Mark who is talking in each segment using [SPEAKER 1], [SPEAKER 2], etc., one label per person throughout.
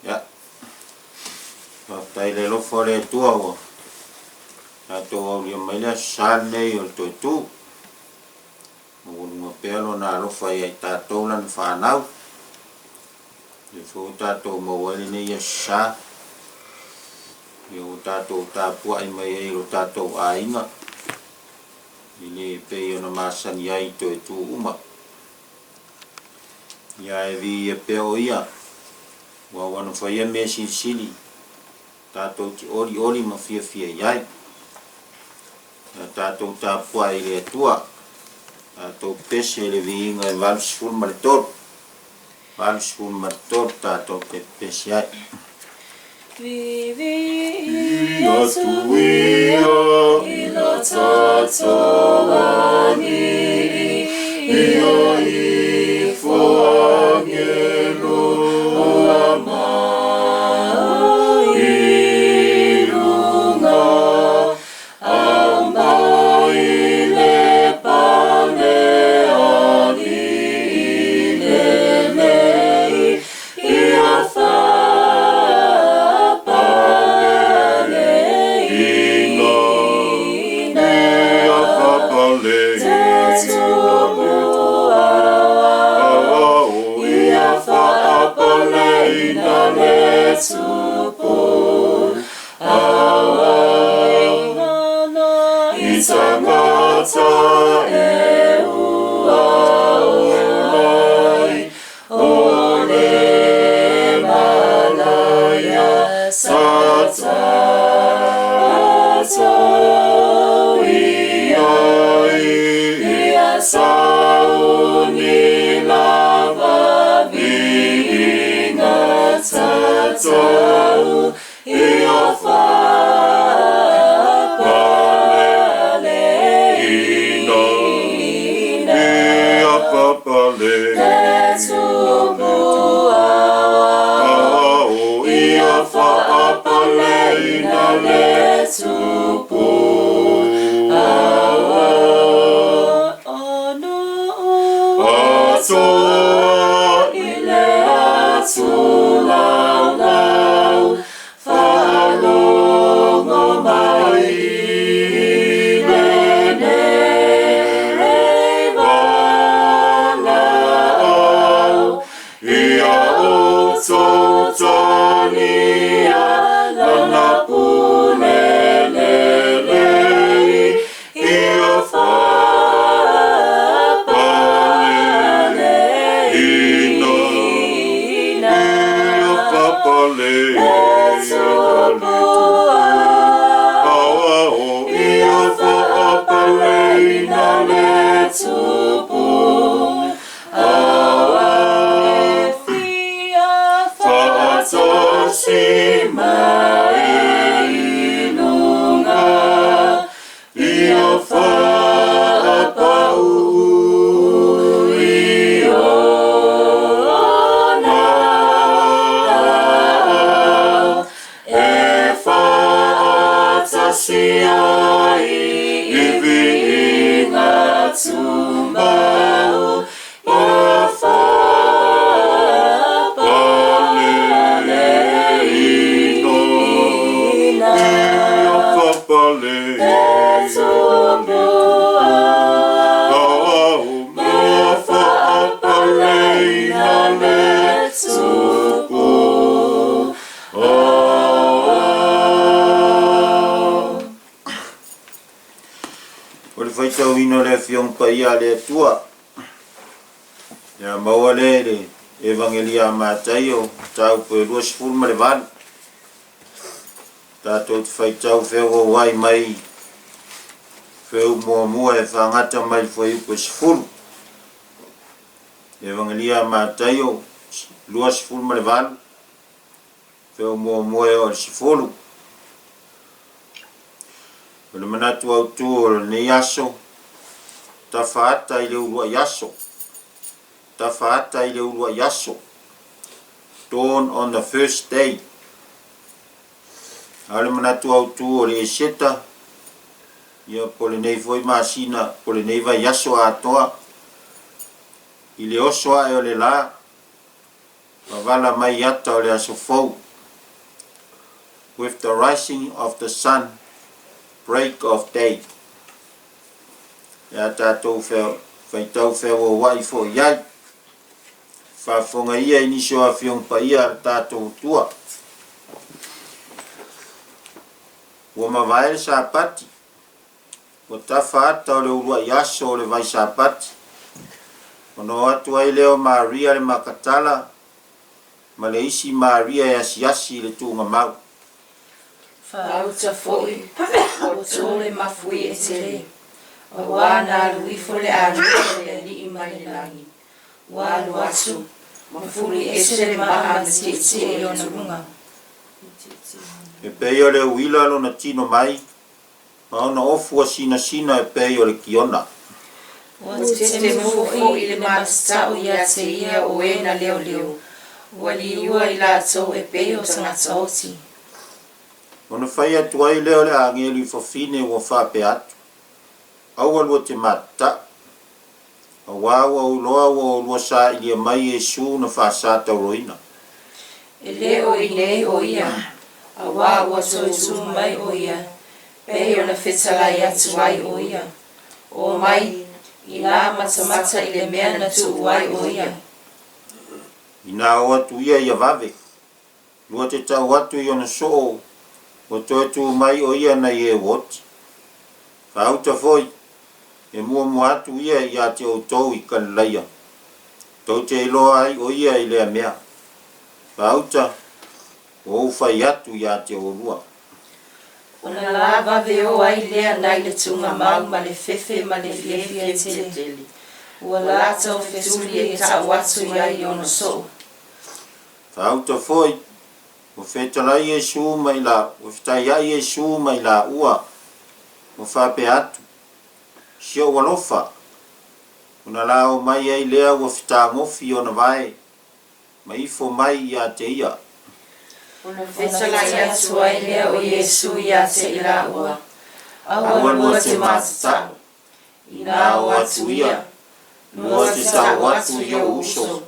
[SPEAKER 1] Ia, faafetai i le alofa o le Atua ua tatou aulia mai le Aso Sa lenei o le toe tu. Maualuga pea Lona alofa ia i tatou Lana fanau. Lea foi ua tatou maua ai lenei Aso Sa, ia ua tatou tapuai mai ai i lo tatou aiga, e le pei ona masani ai i toe tu uma. Ia ae viia pea o Ia, ua ua na faia mea silisili tatou te olioli ma fiafia i ai. Ia tatou tapuai i le Atua, tatou pese i le viiga e 83, 83 tatou te pese ai.
[SPEAKER 2] Viviia atu ia i lo tatou Alii, ia ifo agelo mai i luga, au mai le pale alii lelei, Ia faapaleina le tupu ao, ia faapaleina le tupu ao. I tagata e ua ai, O le malaia sa tatou i ai, ia sauni lava viiga tatau, ia faapaleina le tupu ao, ia faapaleina le tupu ao. Ona atoa i le atulaulau, faalogo mai i lenei valaau, ia outou talia lana pule lelei, ia faapaleina le tupu ao, ia faapaleina le tupu ao. E fia faatasi mai i luga, ia faapau i ona aao, e faatasi ai i viiga tumau, ia faapaleina le tupu ao, ia faapaleina le tupu ao.
[SPEAKER 1] O le faitauina o le Afioga Paia a le Atua, ia maua lea i le Evagelia a Mataio, mataupu e 28. Tatou te faitau feauauai mai feu muamua e faagata mai le fuaiupu e 10. Evagelia a Mataio 28, feu muamua e oo i le 10. O le manatu autu o lenei aso, tafa ata i le uluai aso. Tafa ata i le uluai aso. Dawn on the first day. A o le manatu autu o le Eseta, ia po o lenei foi masina, po o lenei vaiaso atoa, i le oso ae o le la, Vavala mai ata o le aso fou, With the rising of the sun, break of day. E a tatou faitau feauaua'i foi ai. Faafofoga ia i nisi o Afioga Paia a le tatou Atua. Ua mavae le Sapati, ua tafa ata o le uluai aso o le vai Sapati, ona o atu ai lea o Maria le Makatala ma le isi Maria e asiasi i le tuugamau.
[SPEAKER 2] Faauta foi, ua to le mafuie tele, auā na alu ifo le agelu a le Alii mai le lagi, ua alu atu, ma fuli ese le maa na tietie i ona luga.
[SPEAKER 1] E pei o le uila lona tino mai, ma ona ofu a sinasina e pei o le kiona.
[SPEAKER 2] Ua tetemu foi le matatau ia te ia o e na leoleo, ua liua i latou e pei o tagata oti.
[SPEAKER 1] Ona fai atu ai lea o le agelu i fafine ua faapea atu, Aua lua te matatau, auā ua ou iloa ua oulua sailia mai Iesu na faasatauroina.
[SPEAKER 2] E le o i inei o ia, auā ua toe tu mai o ia, pei ona fetalai atu ai o ia. O mai, inā matamata i le mea na tuu ai o ia.
[SPEAKER 1] Inā o atu ia ia vave, lua te tau atu i ona soo, ua toe tu mai o ia nai e ua oti. Faauta foi, e muamua atu ia ia te outou i Kalilaia, tou te iloa ai o ia i lea mea. Faauta, ua ou fai atu ia te oulua.
[SPEAKER 2] Ona la vave o ai lea nai le tuugamau ma le fefe ma le fiafia tele, ua latou fetuli e tau atu ai i ona soo.
[SPEAKER 1] Faauta foi, ua fetalai Iesu ma i la, ua fetaiai Iesu ma i laua, ua faapea atu, Si ou alofa, ona la o mai ai lea ua fetagofi ona vae, ma ifo mai ia te ia.
[SPEAKER 2] Ona fetalai atu ai lea o Iesu ia te i laua, Aua lua te matatau, inā o atu ia, lua te tau atu i ou uso,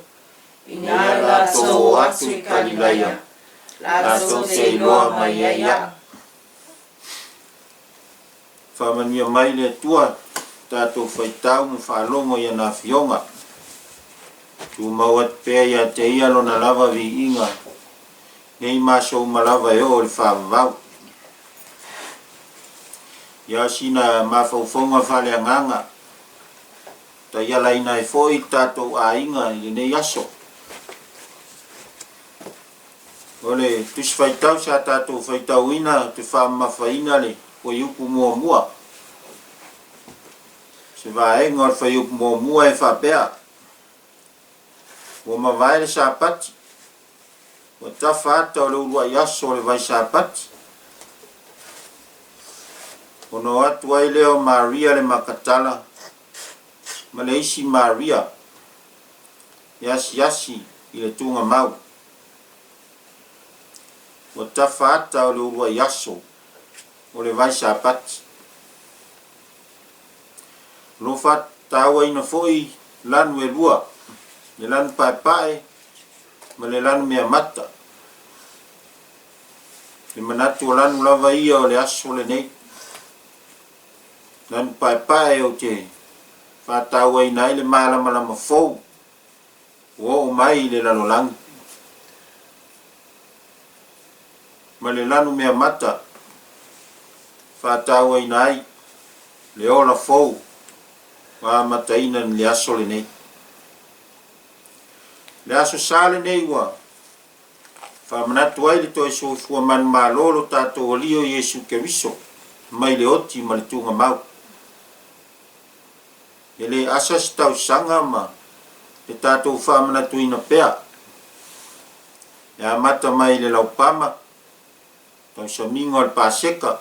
[SPEAKER 2] inā latou o atu i Kalilaia,
[SPEAKER 1] latou te iloa mai ai iaʻu. Faamanuia mai le Atua tatou faitau ma faalogo i ana Afioga. Tumau atu pea ia te Ia Lona lava viiga, nei ma aso uma lava e oo i le faavavau. Ia sina mafaufauga faaleagaga, taialaina ai foi le tatou aiga i lenei aso. O le Tusi Faitau sa tatou faitauina ou te faamamafaina le fuaiupu muamua. Se vaega o le fuaiupu muamua e faapea, Ua mavae le Sapati, ua tafa ata o le uluai aso o le vai Sapati. Ona o atu ai lea o Maria le Makatala ma le isi Maria e asiasi i le tuugamau. Ua tafa ata o le uluai aso o le vai Sapati. O lo o faatauaina foi lanu e lua, le lanu paepae ma le lanu meamata. Le manatu o lanu lava ia o le aso lenei. Lanu paepae ou te faatauaina ai le malamalama fou ua oo mai i le lalolagi, ma le lanu meamata faatauaina ai le ola fou ua amataina i le aso lenei. Le Aso Sa lenei ua faamanatu ai le toe soifua manumalo o lo tatou Alii o Iesu Keriso mai le oti ma le tuugamau. E le asa se tausaga ma le tatou faamanatuina pea e amata mai i le laupama, tausamiga o le Paseka,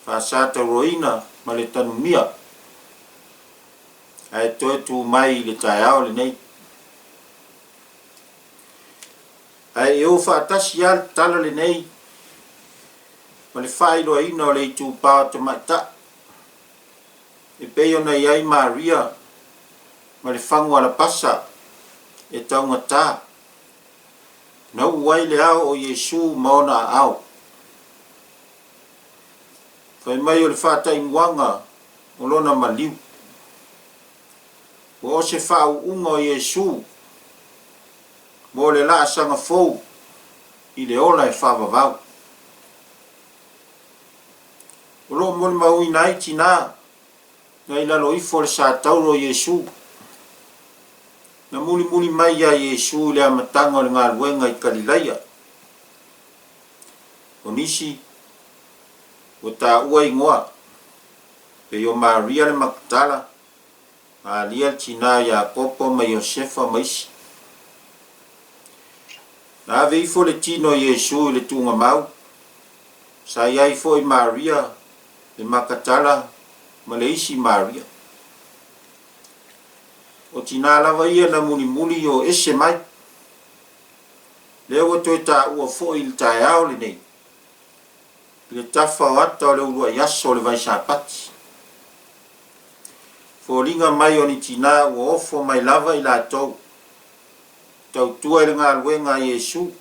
[SPEAKER 1] faasatauroina ma le tanumia, ae toe tu mai i le taeao lenei. Ae e o faatasi lava le tala lenei ma le faailoaina o le itupa o tamaitai. E pei ona i ai Maria ma le fagu alapasa e taugata. Na uu ai le ao o Iesu ma ona aao. Fai mai o le faataimuaga o lona maliu. Ua o se faauuga o Iesu mo le laasaga fou i le ola e faavavau. O lo o molimauina ai tinā na i lalo ifo o le satauro o Iesu, na mulimuli mai iā Iesu i le amataga o le galuega i Kalilaia. O nisi ua taua igoa, pei o Maria le Makatala, Maria le tinā o Iakopo ma Iosefa ma isi. Na ave ifo le tino o Iesu i le tuugamau, sa i ai foi Maria le Makatala ma le isi Maria. O tinā lava ia na mulimuli o ese mai. Lea ua toe taua foi i le taeao lenei, i le tafa o ata o le uluai aso o le Vaisapati. Foliga mai o ni tinā ua ofo mai lava i latou, tautua i le galuega a Iesu,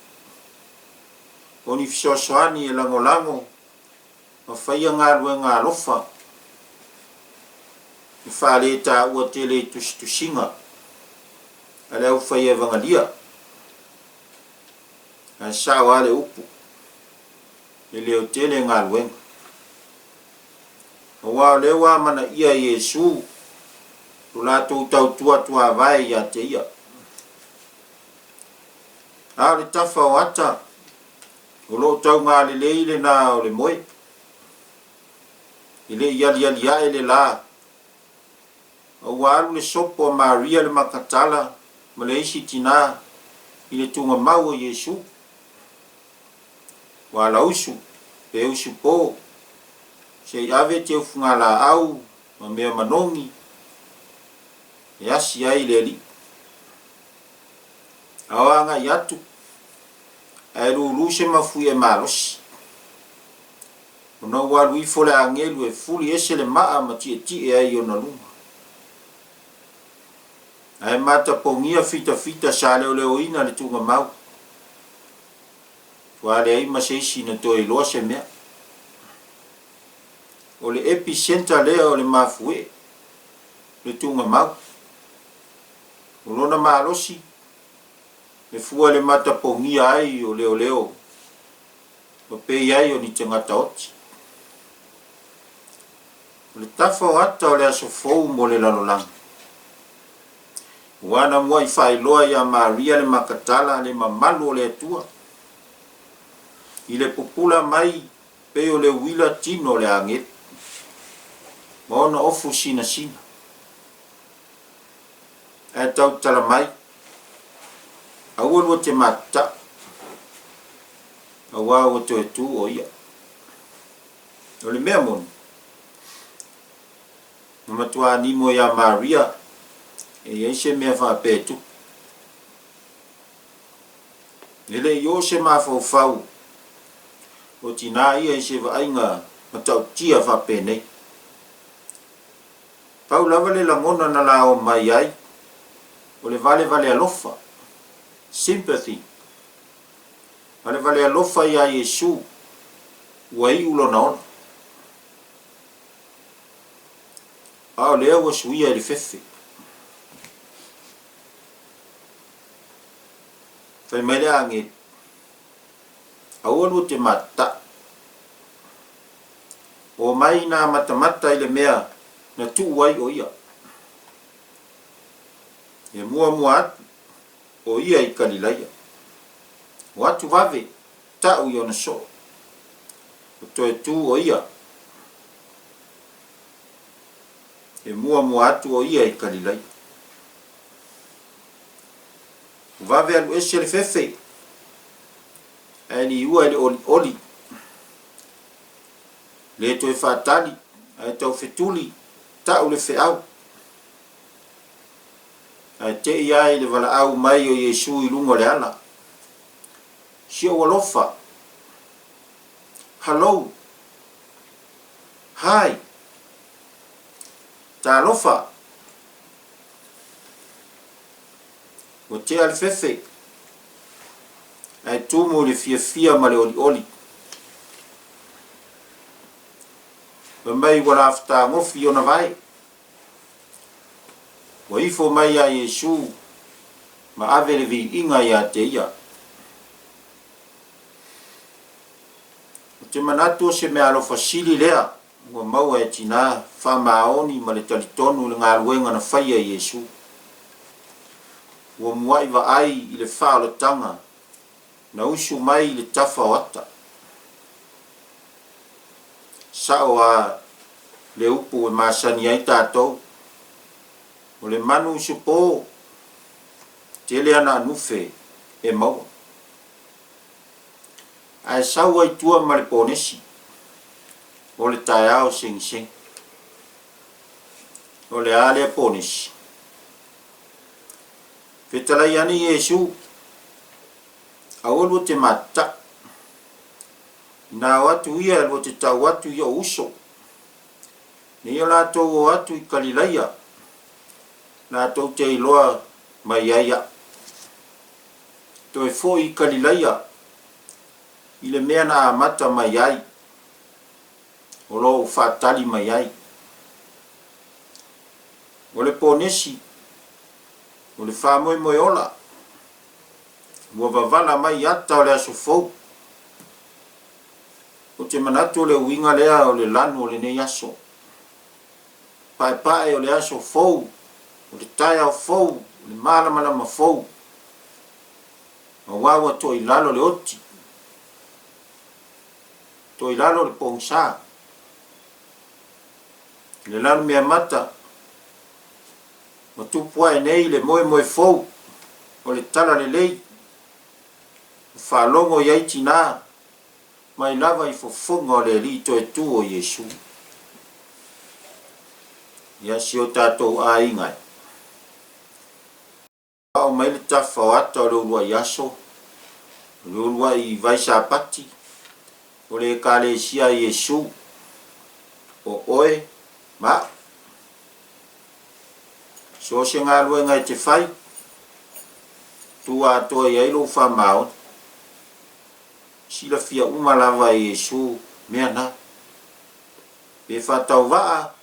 [SPEAKER 1] o ni fesoasoani e lagolago ma faia galuega alofa e faaletaua tele i tusitusiga a le aufaievagalia. Ae sao lava le upu, e leotele galuega. Aua o lea ua amanaia e Iesu lo latou tautua tuavae ia te ia. A o le tafa o ata, o lo o taugalelei lena o le moe. E le i aliali ae le la, a ua alu le sopo a Maria le Makatala ma le isi tinā i le tugamau o Iesu. Ua alausu pe usupo, se i ave teufugalaau ma mea manogi e asi ai le Alii. A o agai atu, ae lulu se mafuie malosi. Ona ua alu ifo le agelu e fuli ese le maa ma tietie ai i ona luga. Ae matapogia fitafita sa leoleoina le tuugamau. Ua leai ma se isi na toe iloa se mea. O le epicenter lea o le mafuie, le tuugamau. O lona malosi, e fua i le matapogia ai o leoleo ma pei ai o ni tagata oti. O le tafa o ata o le aso fou mo le lalolagi. Ua na muai faailoa iā Maria le Makatala le mamalu o le Atua i le pupula mai pei o le uila tino o le agelu ma ona ofu sinasina. Ae tautala mai, Aua lua te matatau, auā ua toe tū o ia. O le mea moni, na matua nimo iā Maria e i ai se mea faapea e tupu. E le i oo se mafaufau o tinā ia i se vaaiga matautia faapenei. Pau lava le lagona na lao mai ai, o le valevale alofa, sympathy, valevale alofa iā Iesu, ua iu lona ola. A o lea ua suia i le fefe. Fai mai le agelu, Aua lua te matatau. Omai nā matamata i le mea na tuu ai o ia. E muamua atu o ia i Kalilaia. O atu vave, ta'u i ona soo. O toe tū o ia. E muamua atu o ia i Kalilaia. O vave alu ese le fefe, ae liua i le olioli. Le toe faatali, ae taufetuli, ta'u le feau. Ae te'i ai le valaau mai o Iesu i luga o le ala. Si ou alofa! Halou! Hi! Talofa! Ua tea le fefe. Ae tumu i le fiafia ma le olioli. Fai mai ua lafutagofi ona vae. Ua ifo mai ia Iesu ma ave le viiga ia te ia. Ou te manatu o se meaalofa sili lea ua maua e tinā faamaoni ma le talitonu i le galuega na faia e Iesu. Ua muai vaai i le faaolataga na usu mai i le tafa o ata. Sao a le upu e masani ai tatou, o le manu usupo, tele ana anufe e maua. Ae sau ai tua ma le ponesi o le taeao segisegi. O le a lea ponesi? Fetalai ane Iesu, Aua lua te matataʻi. Inā o atu ia lua te tau atu i oʻu uso. Nei o latou o atu i Kalilaia, latou te iloa mai ai aʻu. Toe foi i Kalilaia i le mea na amata mai ai, o lo o faatali mai ai. O le ponesi, o le faamoemoe ola, ua vavala mai ata o le aso fou. Ou te manatu o le uiga lea o le lanu o lenei aso. Paepae o le aso fou, o le taeao fou, o le malamalama fou, aua ua toilalo le oti, toilalo le pogisa. I le lanumeamata, ua tupu ae nei le moemoe fou o le talalelei, ua faalogo i ai tinā mai lava i fofoga o le Alii Toetu o Iesu. Ia si o tatou aiga e. Ao mai le tafa o ata o le uluai aso, o le uluai vaisapati, o le Ekalesia a Iesu, o oe ma a'u. So o se galuega e te fai, tu atoa i ai lou faamaoni. Silafia uma lava e Iesu mea na. Pe faatauvaa,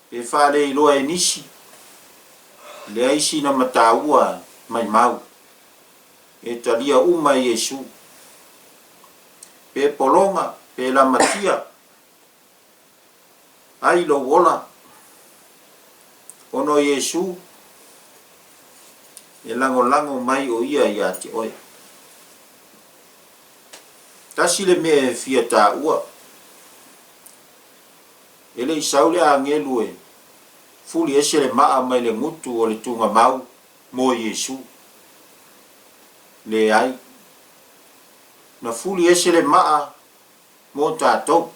[SPEAKER 1] pe faaleiloa e nisi, leai sina mataua maimau. E talia uma e Iesu. Pe pologa, pe lamatia, ai lou ola, ona o Iesu e lagolago mai o ia ia te oe. Tasi le mea e fia taua, e le i sau le agelu e fuli ese le maa mai le gutu o le tugamau mo Iesu. Leai. Na fuli ese le maa mo tatou.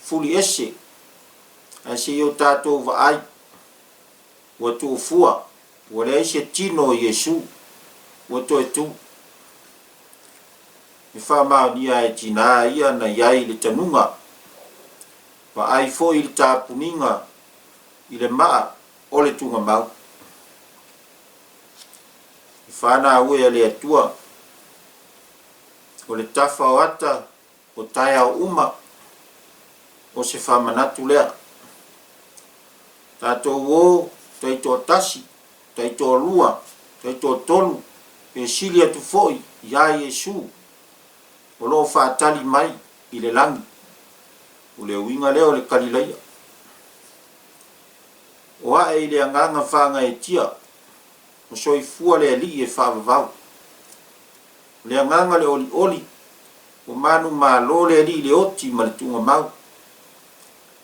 [SPEAKER 1] Fuli ese, ae se i o tatou vaai, ua tuufua, ua leai se tino o Iesu, ua toe tu. E faamaonia e tinā ia na i ai le tanuga, vaai foi i le tapuniga i le maa o le tugamau. E whānau e a le Atua, o le tafa o ata o taeao uma, o se faamanatu lea. Tatou o taitoatasi, taitoalua, taitoatolu, pe sili atu foi iā Iesu o lo o faatali mai i le lagi. O le uiga lea o le Kalilaia. O ae i le agaga faagaeetia, o soifua le Alii e faavavau. O le agaga le olioli, ua manumalo le Alii i le oti ma le tuugamau.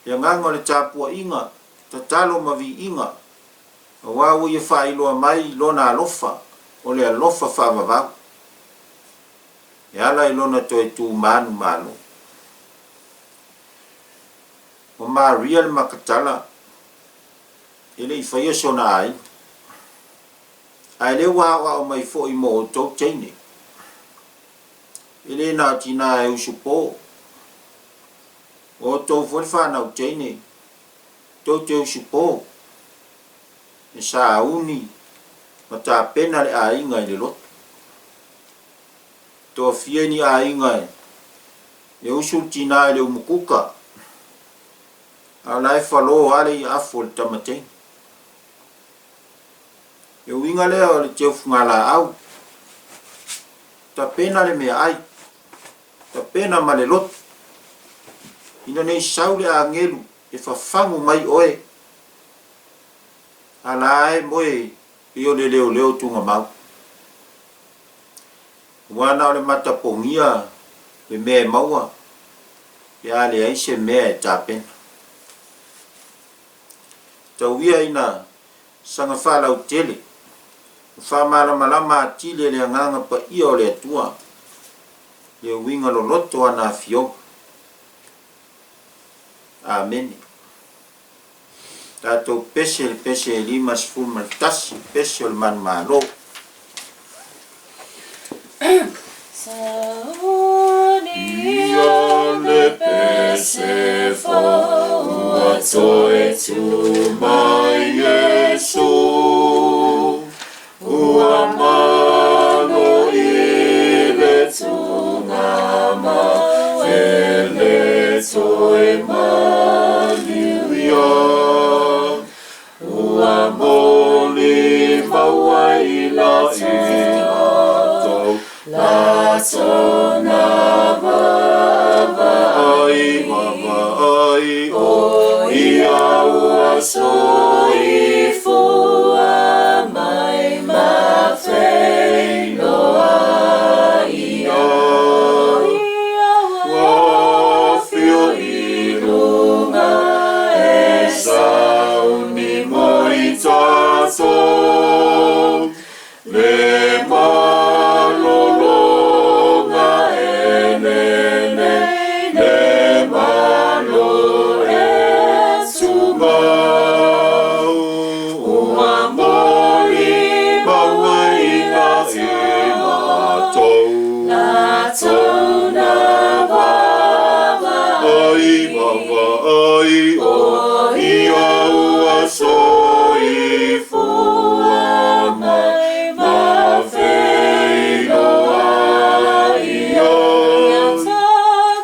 [SPEAKER 1] Le agaga o le tapuaiga, tatalo ma viiga, aua ua ia faailoa mai Lona alofa, o le alofa faavavau, e ala i Lona toe tu manumalo. O Maria le Makatala, e le i faia sona aiga. Ae lea ua aoao mai foi mo outou teine. E le na o tinā e usu pō. O outou foi le whanau teine, tou te usu pō. E sauni ma tapena le aiga i le lotu. Toafia ni aiga e usu le tinā i le umukuka, a o la e falō lava le iaafu o le tamateina. Le uiga lea o le teufugalaau, tapena le meaai, tapena ma le loto, ina ne i sau le agelu e fafagu mai oe, a la e moe pei o le leoleo tugamau. Aua na o le matapogia le mea e maua pe a leai se mea e tapena. Tau ia ina saga faalautele ma faamalamalama atili e le Agaga Paia o le Atua le uiga loloto o ana Afioga. Amene. Tatou pese le pese e 51, pese o le manumalo.
[SPEAKER 2] Saunia le pese fou ua toe tu mai Iesu, ua malo i le tugama e le toe maliu ia. Ua molimau ai la i matou latou na vaavaai vaavaai o ia ua soifua mai ma feiloai ia.
[SPEAKER 1] Ua afio i luga e sauni mo i tatou, le malologa e lelei, le malo e tumau. Ua molimau ai la i matou
[SPEAKER 2] latou na vaavaai
[SPEAKER 1] vaavaai o ia ua soifua
[SPEAKER 2] mai ma
[SPEAKER 1] feiloai ia.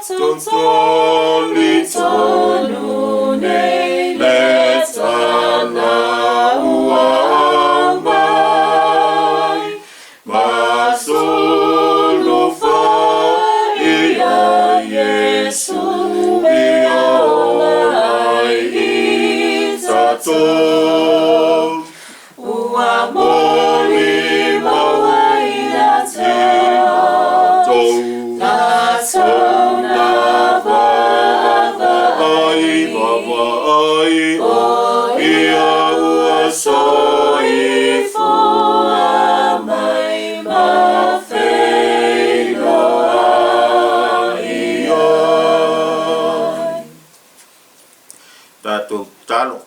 [SPEAKER 2] Tatou talitonu nei
[SPEAKER 1] le tala ua aumai, ma sulufa ia
[SPEAKER 2] Iesu
[SPEAKER 1] ia
[SPEAKER 2] e
[SPEAKER 1] ola
[SPEAKER 2] ai
[SPEAKER 1] i
[SPEAKER 2] i
[SPEAKER 1] tatou.
[SPEAKER 2] Ua molimau ai latou, latou na
[SPEAKER 1] vaavaai
[SPEAKER 2] vaavaai
[SPEAKER 1] o
[SPEAKER 2] ia
[SPEAKER 1] ia ua
[SPEAKER 2] soifua mai ma
[SPEAKER 1] feiloai
[SPEAKER 2] feiloai
[SPEAKER 1] ia. Tatou tatalo.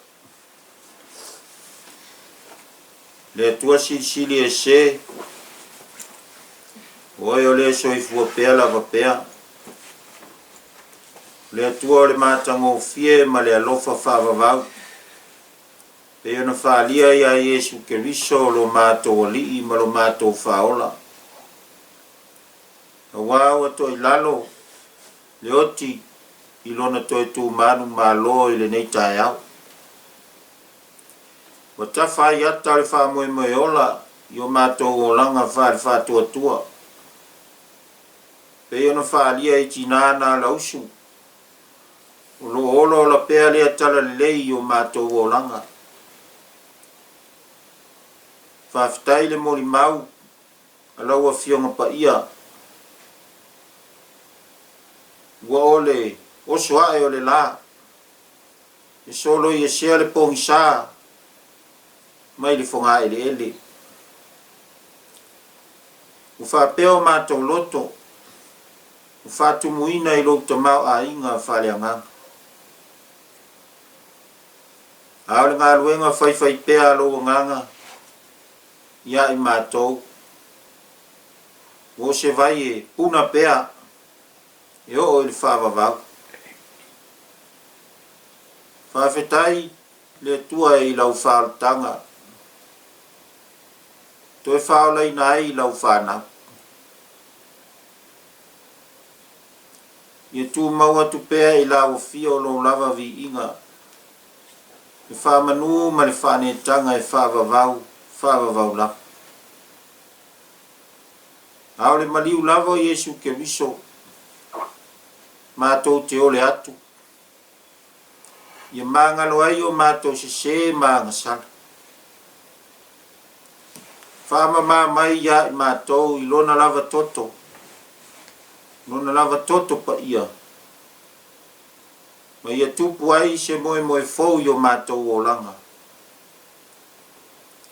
[SPEAKER 1] Le Atua Silisili Ese, o Oe o le soifua pea lava pea. O le Atua o le matagofie ma le alofa faavavau, pei ona faaalia ia Iesu Keriso lo matou Alii ma lo matou Faaola. Aua ua toilalo le oti i lona toe tumanu malo i lenei taeao. Ua tafa ai ata o le faamoemoe ola i o matou olaga faale-faatuatua, pei ona faaalia i tinā na alausu, o lo o olaola pea lea talalelei i o matou olaga. Faafetai le molimau a lau Afioga Paia, ua o le oso ae o le la, e soloiesea le pogisa mai le fogaeleele. Ua faapea o matou loto, ua faatumuina i lou tamaoaiga faaleagaga. A o le galuega faifaipea a lou agaga ia i matou, ua o se vai e puna pea e oo i le faavavau. Faafetai le Atua i lau faaolataga, toe faaolaina ai lau fanau. Ia tumau atu pea i lauafia o lou lava viiga, le faamanu ma le faaneetaga e faavavau, faavavau lava. A o le maliu lava o Iesu Keriso, matou te ole atu, ia magalo ai o matou sesē ma agasala. Faamamā mai iā i matou i Lona lava toto, Lona lava toto paia, ma ia tupu ai se moemoe fou i o matou olaga,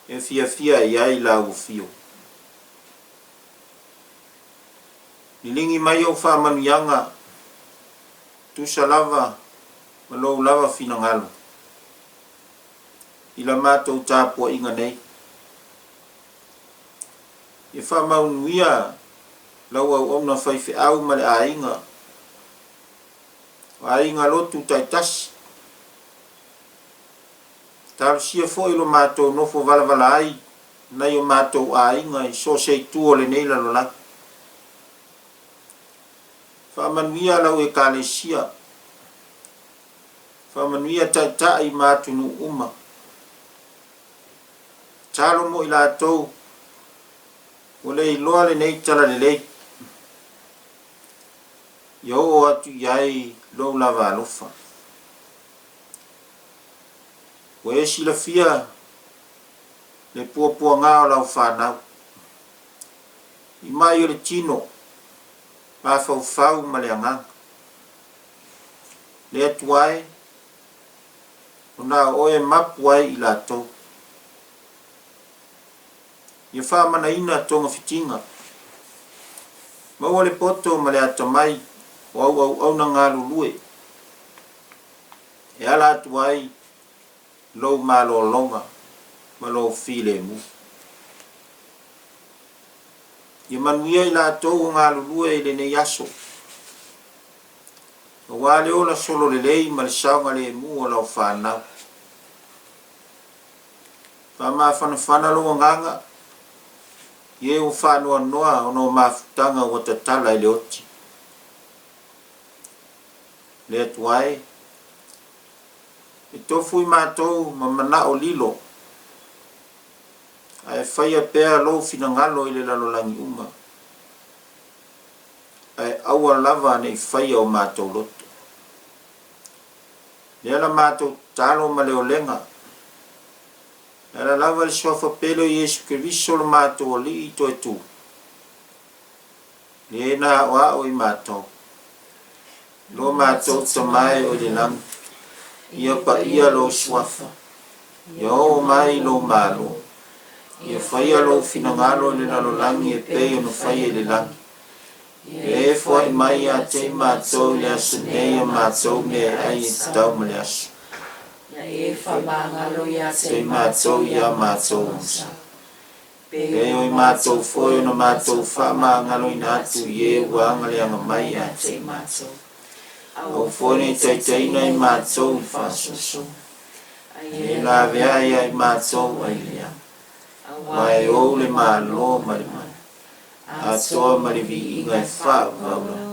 [SPEAKER 1] e fiafia i ai lau afio. Liligi mai ou faamanuiaga, tusa lava ma lou lava finagalo, i la matou tapuaiga nei. Ia faamaunuia lau auauna faifeau ma le aiga, o aiga lotu taitasi. Talosia foi lo matou nofo valavala ai nai o matou aiga i so o se itu o lenei lalolagi. Faamanuia lau Ekalesia. Faamanuia taitai ma atunuu uma. Tatalo mo i latou ua le iloa lenei talalelei, ia oo atu i ai lou lava alofa. Ua e silafia le puapuaga o lau fanau, i mai o le tino, mafaufau ma le agaga. Le Atua e, o na o oe e mapu ai i latou. Ia faamanaina togafitiga. Maua le poto ma le atamai o au auauna galulue e ala atu ai lou malologa ma lou filemu. Ia manuia i latou o galulue i lenei aso, aua le ola solo lelei ma le saogalemu o lau fanau. Faamafanafana lou agaga i e ua faanoanoa ona o mafutaga ua tatala i le oti. Le Atua e, e tofu i matou ma manao lilo, ae faia pea lou finagalo i le lalolagi uma, ae aua lava ne i faia o matou loto. Lea la matou tatalo ma le olega, e ala lava i le Suafa pele o Iesu Keriso lo matou Alii toe tu, le na aoao i matou. Lo matou Tama e o i le lagi, ia paia lou Suafa, ia oo mai lou Malo, ia faia lou finagalo i le lalolagi e pei ona faia i le lagi. Ia e foai mai ia te i matou i le aso nei a matou mea e ai e tatau ma le aso.
[SPEAKER 2] Ia e faamagalo ia te
[SPEAKER 1] i matou ia matou agasala. Pei o i matou foi ona matou faamagaloina atu i e ua agaleaga mai ia te i matou. Aua foi ne i taitaiina i matou i faasoasoga, ae laveai ia i matou ai lea, aua e ou le Malo ma le mana, atoa ma le viiga e faavavau lava.